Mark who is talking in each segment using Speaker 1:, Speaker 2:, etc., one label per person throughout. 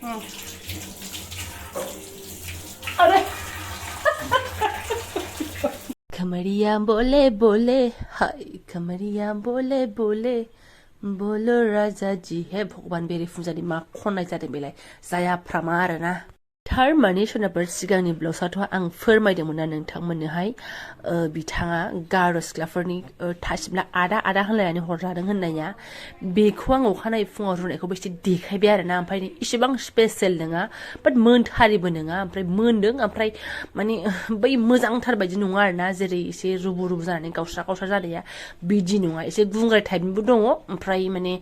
Speaker 1: अरे खमरिया बोले बोले हाय खमरिया बोले बोले बोलो राजा जी है भगवान बेरे फुजानि मा खननाय जादों बेलाय जायाफ्रामा आरोना थारमाने सोनाबफोर सिगांनि ब्लगआवथ' आं फोरमायदोंमोन ना नोंथांमोननोहाय बिथाङा गार' सिख्लाफोरनि थासिब्ला आदा आदा होनलायनानै हरजादों होननाया बेखौ आं अखानायै फुङाव रुनायखौबो एसे देखायबाय आरोना ओमफ्राय इसेबां स्पेसियेल नङा बाट मोनथारिबो नङा ओमफ्राय मोनदों ओमफ्राय माने बै मोजांथार बायदि नङा आरोना जेरै एसे रुबु रुबु जानानै गावस्रा गावस्रा जानाया बिदि नङा एसे गुंग्राय टाइपनिबो दङ ओमफ्राय माने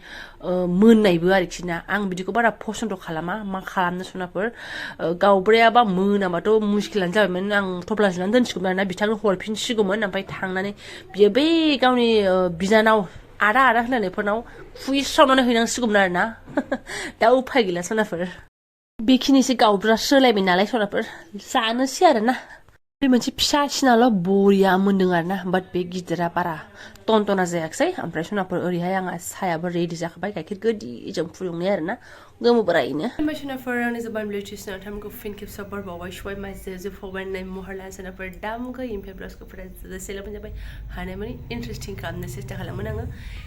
Speaker 1: मोननायबो आरोखि ना आं बिदिखौ बारा पसन्द खालामा मा खालामनो सनाफोर गावब्रायाबा मोनाबाथ' मुस्किलानो जाबायमोन आं थफ्ला जुनानै दोनसिगौमोन आरोना बिथांनो हरफिनसिगौमोन ओमफ्राय थांनानै बियो बै गावनि बिनानाव आदा आदा होनलायनायफोरनाव खुइस्रावनानै हैनांसिगौमोन आरोना दा उफाय गैला सनाफोर बेखिनिसो गावब्रा सोलायबाय नालाय सनाफोर जानोसै आरोना बे मोनसे फिसासिनाल' बरिया मोन्दों आरोना बाट बे गिदिरा बारा टनटना जायाखिसै ओमफ्राय सनाफोर ओरैहाय आंहा साहायाबो रेडि जाखाबाय गाइखेर गोदिजों फुदुंनाय आरोना गोमोबोरायैनो ओमफ्राय सनाफोर आंनि जोबानब्लग चेनेलाव थामखौ फिन खेबसेयाव बरबावबाय सबाय माइजों जोफावबायनाय महर लाना सनाफोर दामगै ओमफ्राय ब्लाउसखौफोरा जेसेलाबो जाबाय हानायमानि इन्टारेस्टिं खालामनो सेस्था खालामोन आङो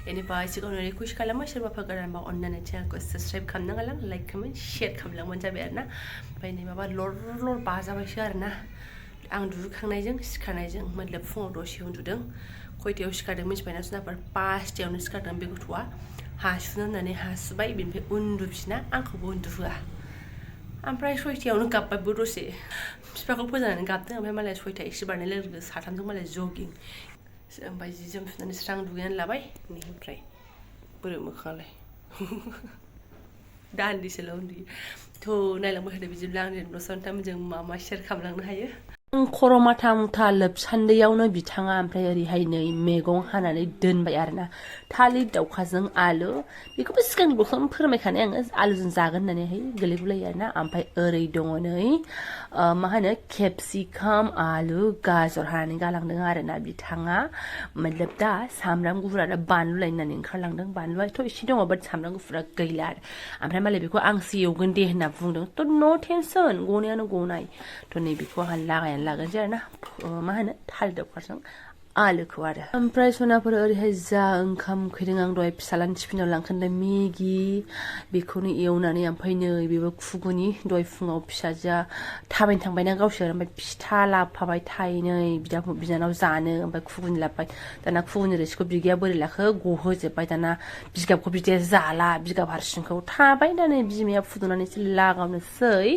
Speaker 1: बेनिफ्राय सिगाङाव रिकुवेस्ट खालामो सोरबाफोर गोदानबा अननानै चेनेलखौ साबस्क्राइब खालामनांगोन लाइक कमेन्ट शेयार खालामलांबानो जाबाय आरोना ओमफ्य नै माबा लर लर बाजाबायसो आरोना आं दुगैखांनायजों सिखारनायजों मतलब फुङाव दसे उन्दुदों खयथायाव सिखारदों मिथिबायना सनाफोर 5थायावनो सिखारदों बे गथ'आ हासुनो होननानै हासुबाय बेनिफ्राय उन्दुफिना आंखौबो उन्दुहोआ ओमफ्राय 6थायावनो गाबबायबो दसे बिफाखौ फोजानानै गाबदों ओमफ्राय मालाय 6था एसे बारनाय लोगो लोगो साथामजों मालाय जगिं ओमफ्राय जि जोम सुनानै स्रां दुगैनानै लाबाय ओमफ्राय बोरै मोखाङालाय दान्दिसेल' उन्दुयो थ' नायलांबाय थादो बिदिब्ला आं जेनेबा सानथामजों मा मा शेयार खालामलांनो हायो खर' माथा मुथा लोबसान्दैयावनो बिथाङा ओमफ्राय ओरैहाय नै मैगं हानानै दोनबाय आरोना थालिर दाउखाजों आलु बेखौबो सिगांनि बोखांनो फोरमायखानाय आङो आलुजों जागोन होननानैहाय गोलैगुलायो आरोना ओमफ्राय ओरै दङ नै मा होनो केपसिकाम आलु गाजर हानानै गालांदों आरोना बिथाङा मतलब दा सामब्राम गुफुर आरो बानलु लायनानै ओंखारलांदों बानलुआथ' एसे दङ बाट सामब्राम गुफुरा गैला आरो ओमफ्राय मालाय बेखौ आंसो एवगोन दे होनना बुंदों थ' न' टेनसन गनायानो गनाय थ' नै बेखौ आंहा लागायनानै लागोनसै आरोना मा होनो थालिर दाउखाजों आलुखौ आरो ओमफ्राय सनाफोर ओरैहाय जा ओंखाम उखैदों आं दहाय फिसालानि टिफिनाव लांखान्दा मेगि बेखौनो एवनानै ओमफ्राय नै बेबो खुगुनि दहाय फुङाव फिसाजोआ थाबायनो थांबायना गावसोर ओमफ्राय फिथा लाबोफाबाय थाइनै बिनानाव जानो ओमफ्राय खुगुनि लाबोबाय दाना खुगुनि रोसिखौ बिगाया बोरै लाखो गहोजोब्बाय दाना बिगाबखौ बिदाया जाला बिगाब हारसिंखौ थाबाय दा नै बिमाया फुदुंनानै एसे लागावनोसै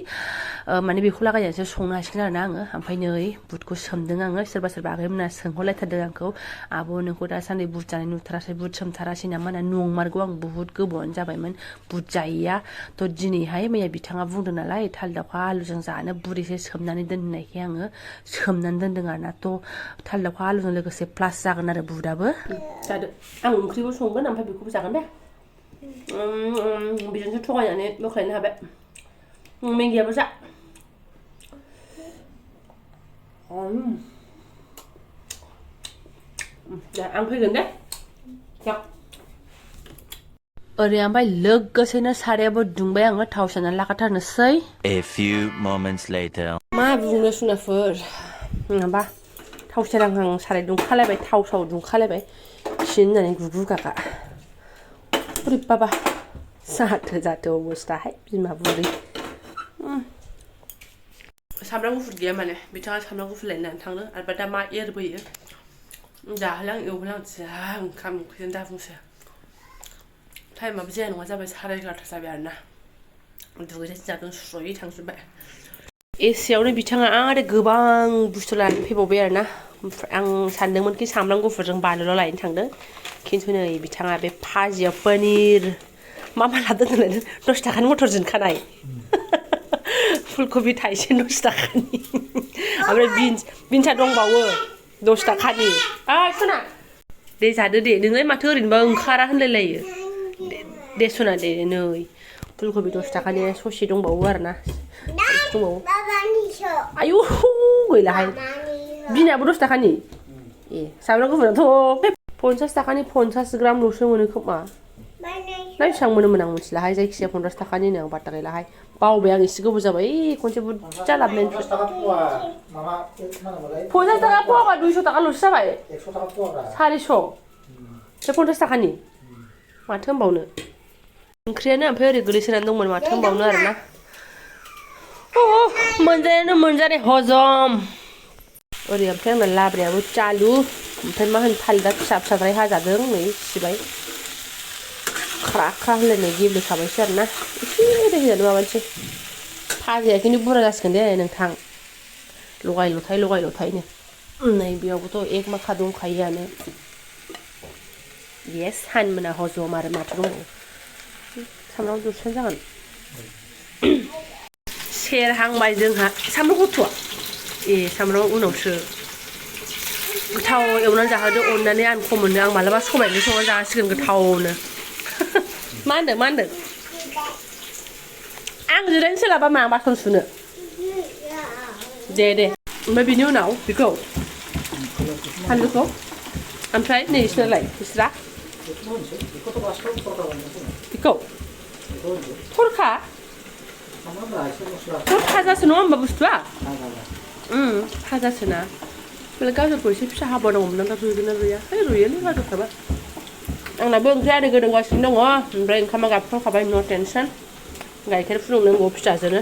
Speaker 1: माने बेखौ लागायनानैसो संनो हासिगोन आरोना आङो ओमफ्राय नै बुटखौ सोमदों आङो सोरबा सोरबा आगैमोना सोंहरलायथारदों आंखौ आब' नोंखौ दासान्दि बुट जानाय नुथारासै बुट सोमथारासै नामा होनना नंमारगौ आं बुहुत गोबावानो जाबायमोन बुट जायैया थ' दिनैहाय मैया बिथाङा बुंदों नालाय थालिर दाउखा आलुजों जानो बुट एसे सोमनानै दोननायखाय आङो सोमनानै दोनदों आरोना थ' थालिर दाउखा आलुजों लोगोसे प्लास जागोन आरो बुटआबो जादो आं ओंख्रिबो संगोन ओमफ्राय बेखौबो जागोन दे बेजोंसो थगायनानै बोख्लायनो हाबाय मेगियाबो जा आं फैगोन दे ओरै ओमफ्राय लोगोसेनो सारायाबो दुंबाय आङो थाव सेरनानै लाखाथारनोसै मा बुंनो सुनाफोर माबा थाव सेरांहां साराय दुंखालायबाय थाव साव दुंखालायबाय खिन होननानै गुगु गागा बोरैबाबा जाथो अबस्थाहाय बिमा बुरै सामब्राम गुफुर गैया माने बिथाङा सामब्राम गुफुर लायनानै थांदों आरो दा मा एरबोयो जाहोलां एवहोलां जा ओंखाम ओंख्रिजों दाबुंसो टाइमाबो जाया नङा जाबाय 11:30 जाबाय आरोना दुगैनाय जादों स्रयै थांजोब्बाय एसेयावनो बिथाङा आरो गोबां बुस्थु लानानै फैबावबाय आरोना ओमफ्राय आं सानदोंमोनखि सामब्राम गुफुरजों बानलुल' लायनो थांदों खिन्थु नै बिथाङा बे भाजियाव पनिर मा लादों होनलाय 10 थाखानि मटर जिनखानाय फुलकबि थाइसे 10 थाखानि ओमफ्राय बिन्सा दंबावो 10 थाखानि सना दे जादो दे नोंलाय माथो ओरैनोबा ओंखारा होनलायलायो दे सना दे नै फुलकबि 10 थाखानि ससे दंबावो आरोना दंबावो आयु गैलाहाय बिनाबो 10 थाखानि सामब्राम गुफुराथ' 50 थाखानि 50 ग्रामल'सो मोनो खोमा ना बेसेबां मोनोमोन आं मिथिलाहाय जायखिजाया 50 थाखानिनो आं बारा गैलाहाय बावबाय आं एसे गोबाव जाबाय खनसे बुरजा लाबोनाय
Speaker 2: 50 थाखा पवा माबा मा होनोमोनलाय
Speaker 1: 50 थाखा पवाबा 200 थाखाल'सो जाबाय
Speaker 2: 100 थाखा पवाब्रा
Speaker 1: 400 बे 50 थाखानि माथो होनबावनो ओंख्रियानो ओमफ्राय ओरै गोलैसोनानै दंमोन माथो होनबावनो आरोना मोनजायानो मोनजानाय हजम ओरै ओमफ्राय आंना लाब्रायाबो चालु ओमफ्राय मा होनो थालिरा फिसा फिसाद्राय हाजादों नै सिबाय ख्रा ख्रा होनलायनाय गेब्लेखाबायसो आरोना एसे दै होनानै माबानोसै भाजाया खिन्थु बुरजा जासिगोन दे नोंथां लगाय लथायनो नै बेयावबोथ' एक माखा दंखायोआनो येस हानमोना हजम आरो माथो दंबावो सामब्राम दरसेनो जागोन सेरहांबाय जोंहा सामब्राम गुफुरा सामब्राम उनावसो गोथाव एवनानै जाहोदो अननानै आं खम मोनो आं मालाबा सबायजों संना जासिगोन गोथावनो मा होनदों आं जिरायनो सोलाबा मा बासन सुनो दे ओमफ्राय बिनि उनाव बेखौ फानलुखौ ओमफ्राय नै बिसोरलाय बिस्रा बेखौ थरखा फाजासो नङा होमबा बुस्थुआ फाजासोना बेलाय गाजरखौ एसे फिसा हाबावनांगौमोन दा रुइगोन ना रुइया रुइयोलै गाजरफ्राबो आंनाबो ओंख्रिया ओरै गोदौगासिनो दङ ओमफ्राय ओंखामा गाबख्रावखाबाय नो टेनसन गाइखेर फुदुंनांगौ फिसाजोनो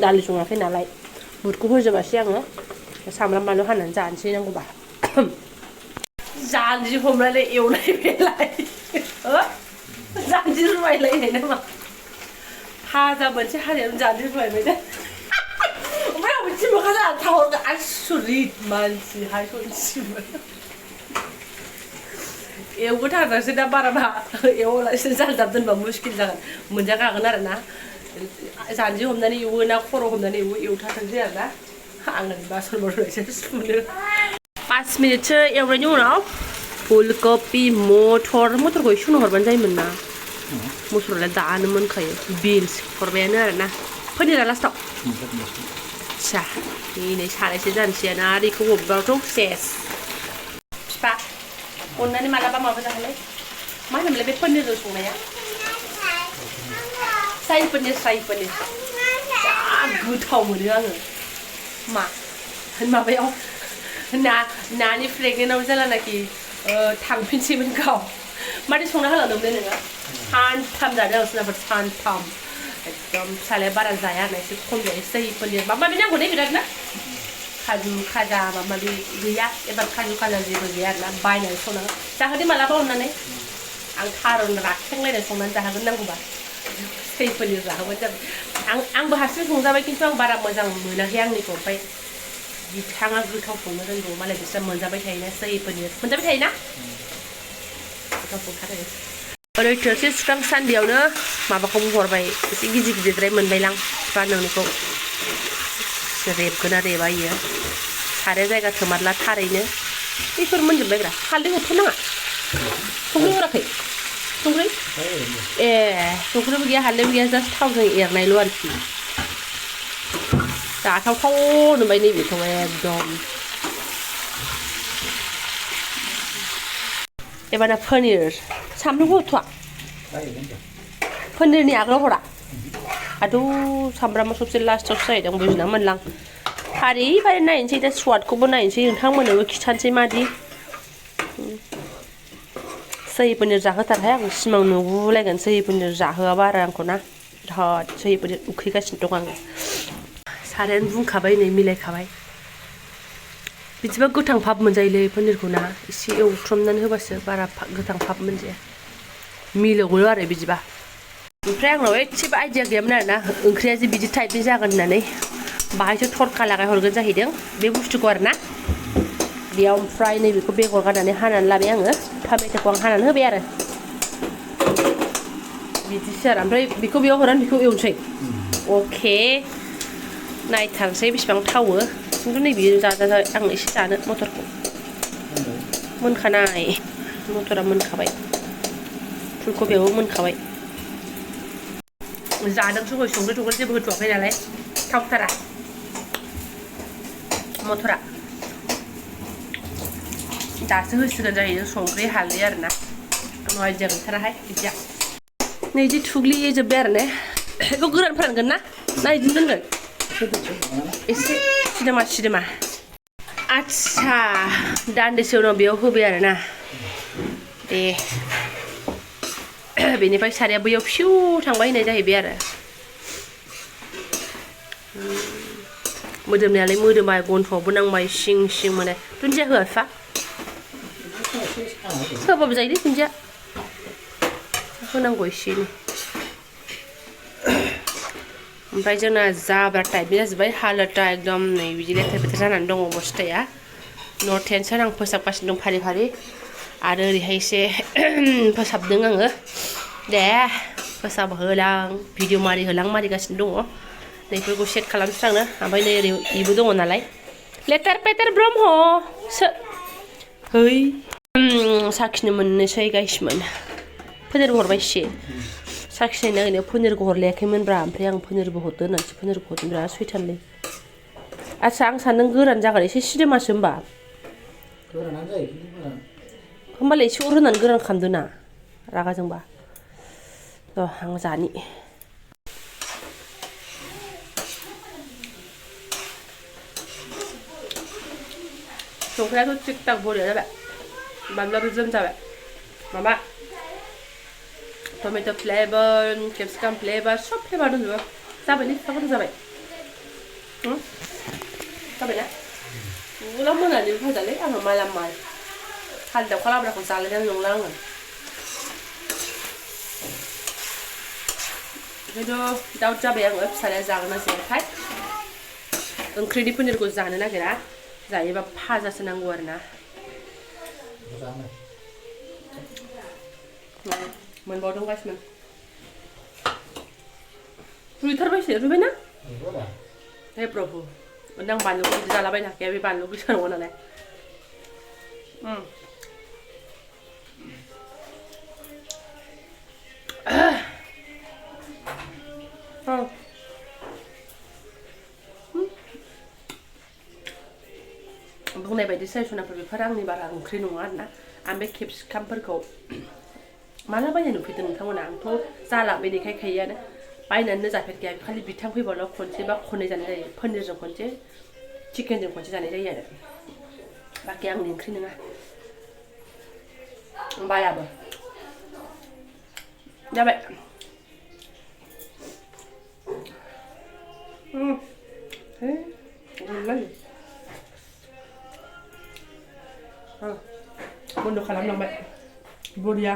Speaker 1: दालि सङाखै नालाय बुटखौ होजोबासै आङो सामब्राम बानलु हानानै जानोसै नांगौबा जानजि हमनानै एवनाय बेलाय जानजि रुवायलायनाय नामा भाजा मोनसे हानायावनो जानजि रुवायबाय दे ओमफ्राय आं बिदि मोखां जानानै थाहरगोन आसुरित मानसिहाय सनसिमोन एवगोथारजासो दा बाराबा एवालासिनो जानजाब दोनबा मुस्किल जागोन मोनजाखागोन आरो ना जानजि हमनानै एवो ना खर' हमनानै एवथारथोंसै आरो ना आङो बासन बरननोसै सुनो 5 मिनिटसो एवनायनि उनाव फुलकबि मटरखौ एसे उनाव हरबानो जायोमोन ना मटरालाय दानो मोनखायो बिन्स हरबायानो आरो ना पनिरा लास्टाव आच्छा नै सारायसे जानोसैयानो आरो बेखौ हरबाथ' सेस बिफा अननानै मालाबा माबा जाहोलाय मा होनोमोनलाय बे पनिरजों संनाया साइ पनिर जा गोथाव मोनो आङो मा माबायाव नानि प्रेगनेन्टआव जेलानाखि थांफिनसैमोन गाव माथो संना होलांदोंमोन नोङो सानथाम जादों सोरनाफोर सानथाम एकदम फिसालाया बारा जाया आरोना एसे खम जायो साइ पनिर माबा माबि नांगौ दे बिराद ना काजु खाजा माबा माबि गैया एबार काजु खाजा जेबो गैया आरोना बायनानै संना जाहोदो मालाबा अननानै आं थारुन राखेंलायनाय संनानै जाहोगोन नांगौबा साइ पनिर जाहोबानो जाबाय आंबो हारसिं संजाबाय खिन्थु आं बारा मोजां मोनाखै आंनिखौ ओमफ्राय बिथाङा गोथाव संनो रोंगौ मालाय बिस्रा मोनजाबाय थायोना साइ पनिर मोनजाबाय थायोना गोथाव संथारो ओरै थोरसि सुखां सान्दियावनो माबाखौबो हरबाय एसे गिदिरद्राय मोनबायलां बिफा नोंनिखौ रेबगोना रेबा इयो साराया जायगा थोमारला थारैनो बेफोर मोनजोबबायब्रा हालदै हरथ'नाङा संख्रि हराखै संख्रि संख्रिबो गैया हालदैबो गैया जास्ट थावजों एरनायल' आरोखि जाथावथाव नुबाय नैबेखौ एकदम एबारना पनिर सामब्रामखौ हरथ'आ पनिरनि आगोलाव हरा आदौ सामब्रामा सबसे लास्टावसो जाहैदों बुजिना मोनलां फारि फारि नायनोसै दा स्वादखौबो नायनोसै नोंथांमोननोबो खिथानोसै मादि सही पनिर जाहोथारहाय आं सिमां नुगुलायगोन सही पनिर जाहोआबा आरो आंखौ ना बिराद सही पनिर उखैगासिनो दं आङो सारायानो बुंखाबाय नै मिलायखाबाय बिदिबा गोथां फाब मोनजायोलै पनिरखौ ना एसे एवथ्रमनानै होबासो बारा गोथां फाब मोनजाया मिलौवो आरो बिदिबा ओमफ्राय आंनाव एसेबो आइडिया गैयामोन आरोना ओंख्रिया जे बिदि टाइपनि जागोन होननानै बाहायसो थरखा लागाय हरगोन जाहैदों बे बुस्थुखौ आरोना बेयाव ओमफ्राय नैबेखौ बेगर गारनानै हानानै लाबाय आङो टमेट'खौ आं हानानै होबाय आरो बिदिसो आरो ओमफ्राय बेखौ बेयाव हरनानै बेखौ एवनोसै अके नायथारसै बेसेबां थावो खिन्थु नैबे जाजाजाय आं एसे जानो मटरखौ मोनखानाय मटरा मोनखाबाय फुलकबियाबो मोनखाबाय जादोंसो हय संख्रि थंख्रि जेबो होथ'वाखै नालाय थावथारा मटरा दासो होसिगोन जाहैदों संख्रि हालदै आरोना आंनाव आइडिया गैथाराहाय बिदिया नै इदि थुग्लिजोब्बाय आरो ने बेखौ गोरान फोरानगोन ना इदिनो दोनगोन एसे सिदोमा आच्छा दान्दिसे उनाव बेयाव होबाय आरो ना दे बेनिफ्राय साराया बैयाव फिउ थांबाय होननाय जाहैबाय आरो मोदोमनायालाय मोदोमबाय गन्थंआवबो नांबाय सिं मोनो दुन्दिया होआ बिफा होबाबो जायो दे दुन्दिया होनांगौ एसे ओमफ्राय जोंना जाब्रा टाइपनि जाजोब्बाय हालोदा एकदम नै बिदि लेथेर फेथेर जानानै दङ अबस्थाया नो टेनसन आं फोसाबगासिनो दं फारि आरो ओरैहाय एसे फोसाबदों आङो दे फोसाबहोलां भिडिअ मारिगासिनो दङ नैफोरखौ सेट खालामस्रांनो ओमफ्राय नै ओरै इबो दङ नालाय लेथेर पेथेर ब्रह्म है साखिनो मोननोसै गाइसमोन पनिरबो हरबाय एसे साखिनायनो नागिरनायाव पनिरखौ हरलायाखैमोनब्रा ओमफ्राय आं पनिरबो हरदो होननानैसो पनिरखौ हरदों बिराद सैथानलै आच्छा आं सानदों गोरान जागोन एसे सिदोमासो होमबा
Speaker 2: गोरानानो जायो गोरान
Speaker 1: होमबालाय एसे अर होनानै गोरान खालामदो ना रागा जोंबा र' आं जानि संख्रियाथ' थिग थाक बरिया जाबाय बानलुआबो जोम जाबाय माबा टमेट' फ्लेभार केपसिकाम फ्लेभार सब फ्लेभार दंजोबो जाबायलै फिफाफोर जाबाय जाबायना उनाव मोनानि भाजालै आङो माला माल हालदावखा लाब्राखौ जालायनानै नंला आङो ओंखायनोथ' दाउट जाबाय आङो फिसालाया जागोन ना जायाथाय ओंख्रिनि पनिरखौ जानो नागिरा जायोबा फाजासो नांगौ आरो ना मोनबावदों गासिनो रुइथारबायसो रुइबायना हे प्रभु आं बानलुखौ बिदि जालाबायनो हाखाया बे बानलु गोसा नङा नालाय बुंनाय बायदि सायसनाफोर बेफोर आंनि बारा ओंख्रि नङा आरोना आं बे केपसिकामफोरखौ माला बायनाय नुफेरदों नोंथांमोना आंथ' जाला बे देखायखायोआनो बायनानैनो जाफेरखाया खालि बिथां फैबाल' खनसे बा खननै जानाय जायो पनिरजों खनसे चिकेनजों खनसे जानाय जायो आरो बाखि आंनि ओंख्रि नङा बायाबो जाबाय बन्द खालामलांबाय बरिया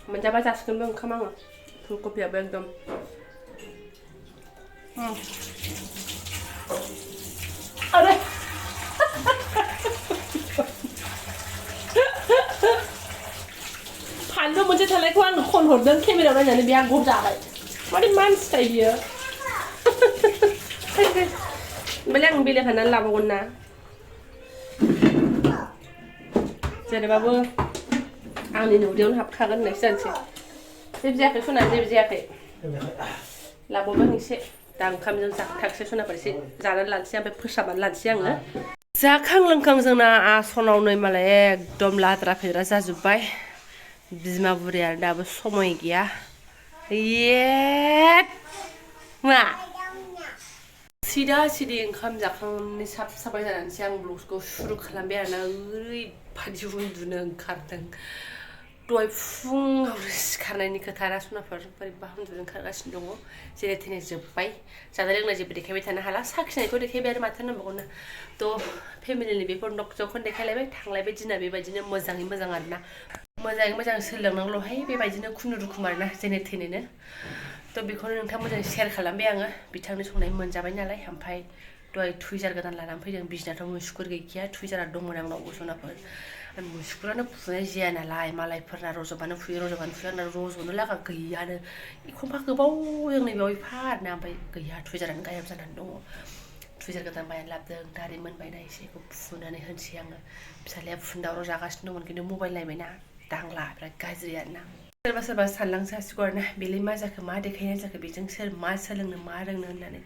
Speaker 1: मोनजाबा जासिगोनबो ओंखाम आङो फुलकबियाबो एकदम आरे फानलु मोनसे थानायखौ आङो खन हरदों केमेरायाव नायनानै बेहा गब जाबाय मारै मानसिथाय बियो ओमफ्राय आं बेलेग हाननानै लाबावगोन ना जेनेबाबो आंनि नुदैयावनो हाबखागोन होननायसो जानोसै जेबो जायाखै सना जेबो जायाखै लाबावगोन एसे दा ओंखामजों जाखाथारसै सनाफोर एसे जानानै लानोसै ओमफ्राय फोसाबनानै लानोसै आङो जाखां लोंखां जोंना आसनाव नै मालाय एकदम लाद्रा फेद्रा जाजोब्बाय बिमा बुरिया दाबो समय गैया मा सिदा सिदि ओंखाम जाखांनानै साफाय जानानैसो आं ब्लगखौ सुरु खालामबाय आरोना ओरैबादि उन्दुनो ओंखारदों दहाय फुङावनो सिखारनायनि खोथा ना सनाफोर बोरैबा उन्दुनो ओंखारगासिनो दङ जेने थेने जोब्बाय जानाय लोंनाय जेबो देखायबाय थानो हाला साखिनायखौ देखायबाय आरो माथो होनबावगोन थ' फेमिलिनि बेफोर न'खौनो देखायलायबाय थांलायबाय दिना बेबायदिनो मोजाङै मोजां आरोना मोजाङै मोजां सोलोंनांगौल'हाय बेबायदिनो खुनुरुखुम आरोना जेने थेनेनो थ' बेखौनो नोंथां मोजाङै शेयार खालामबाय आङो बिथांनि संनाय मोनजाबाय नालाय ओमफ्राय दहाय टुइजार गोदान लानानै फैदों बिसिनाथ' मुसुगुर गैखाया टुइजारा दंमोन आंनाव सनाफोर मुसुगुरानो फुनाय जाया नालाय मालायफोरना रज'बानो फुयो आंना रज'नो लागा गैयानो एखमबा गोबावजों नैबेयाव एफा आरोना ओमफ्राय गैया टुइजारानो गायब जानानै दङ टुइजार गोदान बायनानै लाबोदों दारि मोनबायना एसे बेखौ फुनानै होनोसै आङो फिसालाया फुन दावराव जागासिनो दंमोन खिन्थु मबाइल नायबायना दांला बिराद गाज्रि आरोना सोरबा सोरबा सानलांसो हासिगौ आरोना बेलाय मा जाखो मा देखायनाय जाखो बेजों सोर मा सोलोंनो मा रोंनो होननानै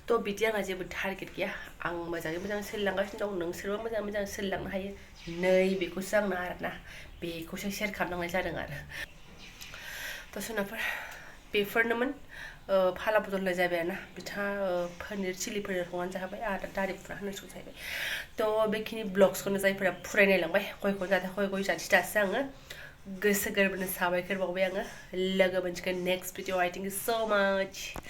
Speaker 1: थ' बिदि आंहा जेबो टारगेट गैया आं मोजाङै मोजां सोलिलांगासिनो दं नोंसोरबो मोजाङै मोजां सोलिलांनो हायो नै बेखौसो आंना आरोना बेखौसो शेयार खालामलांनाय जादों आरो तो सोनाफोर बेफोरनोमोन फाला बदल जाबाय आरोना बिथाङा पनिर चिलि पनिर संनानै जाहोबाय आरो दारि फुरा होनो जाहैबाय थ' बेखिनि ब्लग्सखौनो जायफोरा फरायनायलांबाय गयखौ जाहाथे गय जाथि दासो आङो गोसो गोरबोनो साबायखर बावबाय आङो लोगो मोनसिगोन next video I thank you so माच